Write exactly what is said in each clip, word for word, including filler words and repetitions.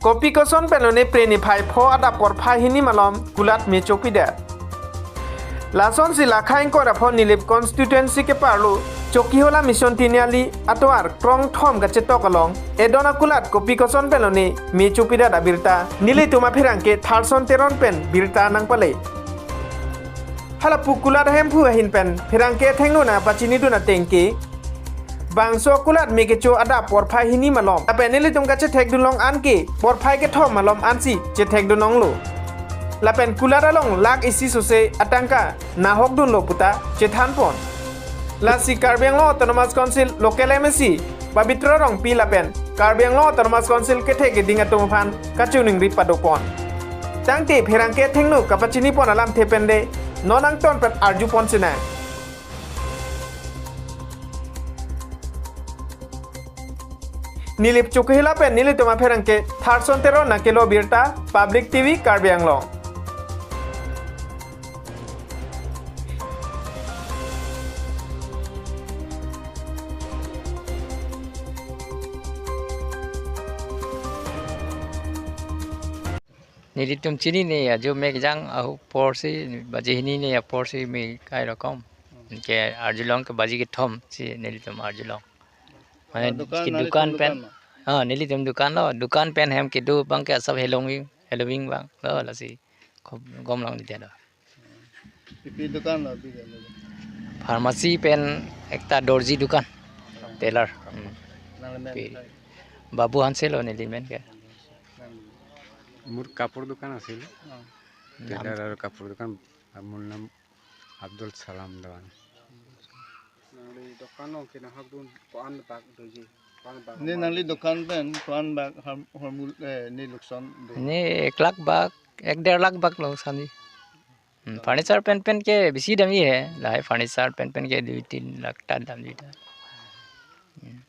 Kopi koson pen lone Phre niphai pho adap porphai hini malom kulat me chopidet. Lasonsi Lakha ingkoi ra pho Nilip constituency keparlo Chokihola Mission Tiniali atovar krongthom kachetok along edon akulat kopi koson pen lone me chopidet abirta nelitum apherangke Tharson Teron pen birta nangpale. Hala pu kulat ahemphu ahin pen pherangke athengno nangpachinidun ateng ke, bangso kulat me kecho adap porphai hini malom. Lapen nelitum kachethekdun long an ke porphai kethom malom ansi chethekdun onglo. Lapen kulat along lakh isi sose atangka nahokdunlo puta chethanpon. Lasi Karbi Anglong Autonomous Council Local M A C Pabitra Rongpi lapen Karbi Anglong Autonomous Council kethe keding atum aphan kachiningri padopon. Tangte pherangke athengno kapachinipon alamthe pen de non angton pen arjupon sinang. Nilip Chokihola pen nelitum apherangke Tharson Teron nangkelo birta, Public T V Karbi Anglong. Nelitum chinine ajo mekjang ahu porsi baji hini ne aporsi me kai rokom. Ke arjulong ke baji kethom si nelitum arjulong. Mane Ah, dukan, ke nelitum dukan pen. Dukan ma? Ah, nelitum dukan lo, dukan pen hem kedo abang ke asap helong wing, helong wing abang. Lo lasi khub gom long di lo. Pipi dukan lo, pipi dukan. Pharmacy pen ekta dorji dukan, tailor. Hmm. Nang men Pi-, kai? Babu Hanse lo neli men ke. Nang Mur kapur dukan asil. Oh. Tailor aru kapur dukan, amul nam Abdul Salam Dewan. Nangli dukan along ke nahokdun ko-an bak doji, ko-an bak Ne amount nangli doji? Dukan pen ko-an bak har-, hormul, eh, ne lukson do? Ne ek lakh bak, ek der lakh bak lukson ji. Hmm, furniture pen pen ke bisi damji he, lahai furniture pen pen ke dui tin lakh ta damji ta. Hmm.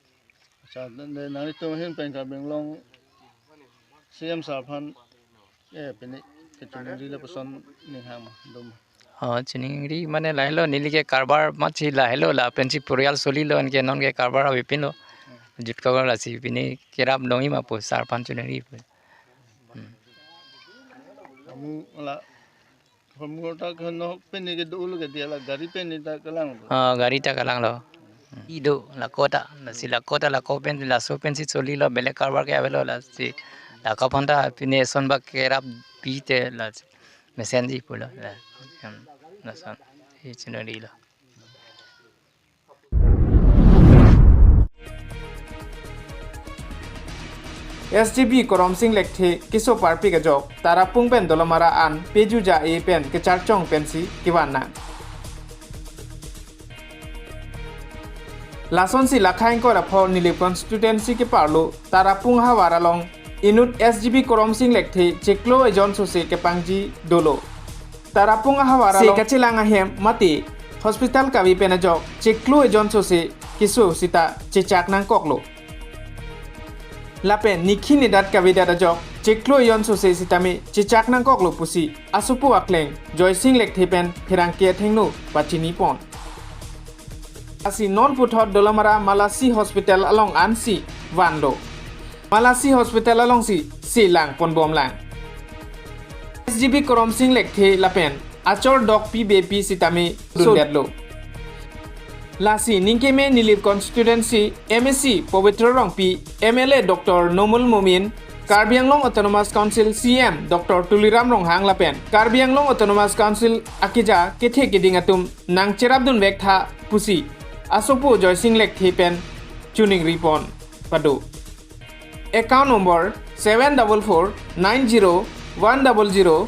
Accha, de, de, nanglitum ahin pen Karbi Anglong C M sir aphan, eh, pini kachiningri lapuson ning hang ma, do ma? Oh, chiningri mane lahelo, neli ke karbar matsi lahelo, lapensi purial solilo, anke non ke karbar avepinlo. Hmm. Jut karbar lasi pini kerap dongji ma pu sir aphan chiningri pu. Hmm. Amu la Hormu ta kano pen ne kedo lo ke dia la gari pen ne ta kelang lo. Ah, gari ta kelang lo. Hmm. Ido, lako ta, lasi lako ta, lako pen, laso pensi solilo, belek karbar ke avelo, lasi lako aphan ta pine son bak kerap pite, lasi mesenji pulo, la. Hmm, lason, ichiningri lo. S G B Koromsing Lekthe keso parpik ajok Tarapung pen Dolamara an peju ja-e pen kecharchong pensi kevan nang. Lasonsi Lakha ingkoi ra pho Nilip constituency keparlo Tarapung ahavar along inut S G B Koromsing Lekthe chiklo ejon sose kepangji dolo. Tarapung ahavar along kachelang ahem mate hospital kave pen ajok chiklo ejon sose keso sita chechak nangkoklo. Lapen nikhi nidat kavedet ajok chiklo ejon sose sitame chechak nangkoklo pusi asopo akleng Joysing Lekthe pen pherangke athengno pachinipon. Lasi non puthot Dolamara Malasi Hospital along ansi vanlo. Malasi Hospital alongsi selang ponbomlang. S G B Koromsing Lekthe lapen achor dokpi bepi sitame so- dundetlo. Lasi ningkeme Nilip constituency M A C Pabitra Rongpi, M L A Doctor Numal Momin, Karbi Anglong Autonomous Council C M Doctor Tuliram Ronghang lapen Karbi Anglong Autonomous Council akeja kethe keding atum nangcherapdunvek tha pusi asopo Joysing Lekthe pen chiningripon pado. Account number seven double four nine zero one double zero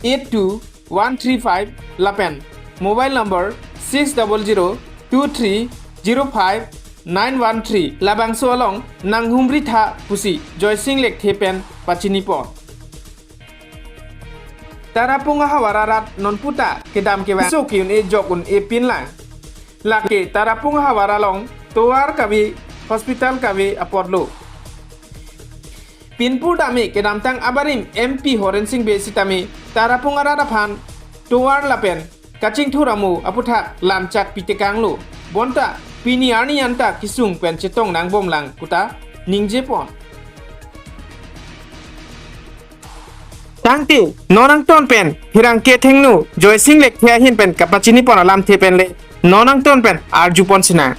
eight two one three five lapen mobile number six double zero two three zero five nine one three labangso along nanghumri tha pusi Joysing Lekthe pen pachinipon. Tarapung ahavar arat nonputa kedam kevang so ke-un-e jok un-e pinlang. Lake Tarapung ahavar along tovar kave, hospital kave apotlo. Pinpur dame kedamtang abarim M P Horen Sing Bey sitame Tarapung arat aphan tovar lapen kachingthur amo aputhak lamchak pitekanglo. Bonta pini arni anta kesung pen chetong nangbomlang puta ningjepon. Tangte non angton pen pherangke thengno Joysing Lekthe ahin pen kapachini pon alamthe pen le non angton pen arju pon sinang.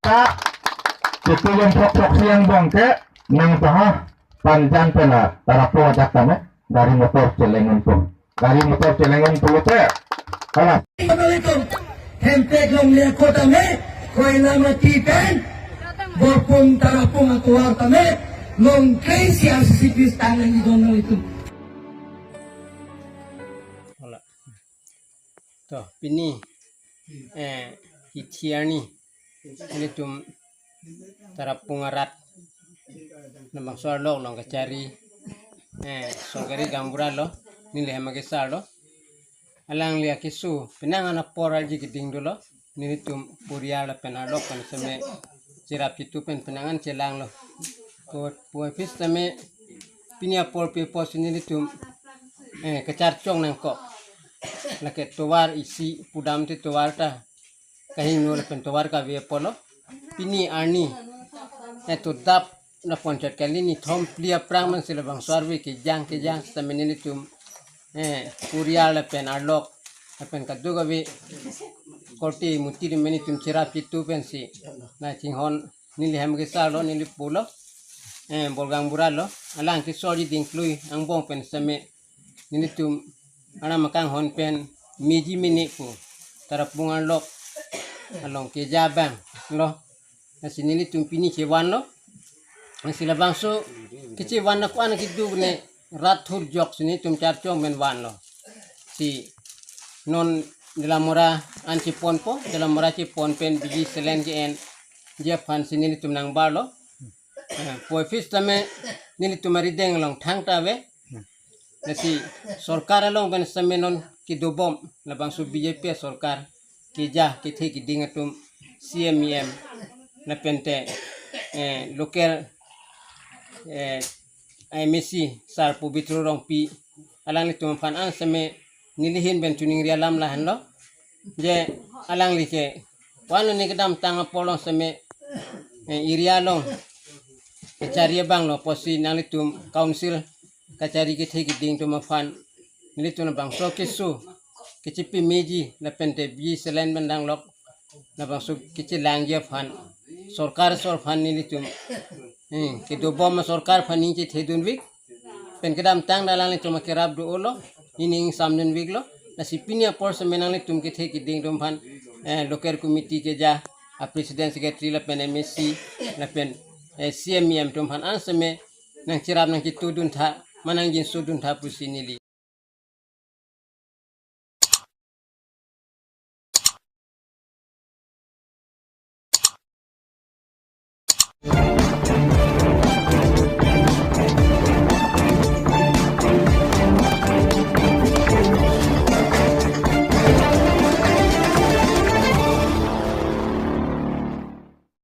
Ka, itu yang pok pok siang bong ke, nang paha panjan pela tarapo ajak tame, gari motor chelengun pun. Gari motor chelengun pun te. Hala. Assalamualaikum. Hemprek longle ako tame, koila mati pen, borpung tarapung atuar tame, longkre si R C C P stang nang idon nang itu. Hala. To, pini, eh, hithi arni, nelitum tarapung arat, labangso arlok along kachari, eh, sorkari gaonbura lo, neli hem akesar lo. Alangli akeso, penang an apor arji keding dolo, nelitum porial lapen arlok pen seme cherap chitu pen penang an chelang lo. Ko, puvoiphit seme pini apor pe apotsi nelitum, eh, kacharchong nangkok. Lake tovar isi pudam te tovar ta kahingno lapen tovar kave apotlo. Pini arni, eh, to dap na ponchot kali ni thom phli aphrang man si labangso arve kejang kejang sitame nelitum, eh, porial lapen arlok lapen kadokave korte mutiri menitum cherap chitu pensi na chinghon neli hem kesar lo, neli pulo, eh, bor gaonbura lo, alang keso arji dingklui angbong pen seme nelitum aram akanghon pen meji mene pu tarapung arlok along keja abang lo. Lasi nelitum pini chevan lo. Lasi labangso kechevan na ko-an keduk ne rat thur jok si nelitum charchong pen van lo. Si non Dolamara an cheponpo, Dolamara chepon pen biji selen ke-enji aphan si nelitum nangbar lo. Eh, puvoiphit sitame nelitum arideng along thangta ave. Lasi sorkar along pen sitame non kedobom labangso B J P sorkar keja kethe keding atum C M E M lapen te, eh, local, eh, M A C sar Pobitro Rongpi alanglitum aphan an sitame neli ahin pen choningri alam lahenlo. Je alangli ke wan ni kedamtang apor along sitame, eh, area along kachari abang lo apotsi nanglitum council kachari kethe keding atum aphan nelitum labangso keso kechepameji lapen te biji selen pen danglok labangso kechelangji aphan sorkar asor aphan nelitum, hmm, kedobom sorkar aphan ning chethedun vik. Pen kedamtang da alanglitum akerap do-o lo, ining samdun vik lo. Lasi pini apor seme nanglitum kethe keding atum aphan, eh, local committee keja a president secretary lapen M A C lapen, eh, C M E M atum aphan an seme nangcherap nangchitudun tha, ma nangjinso dun tha pusi neli.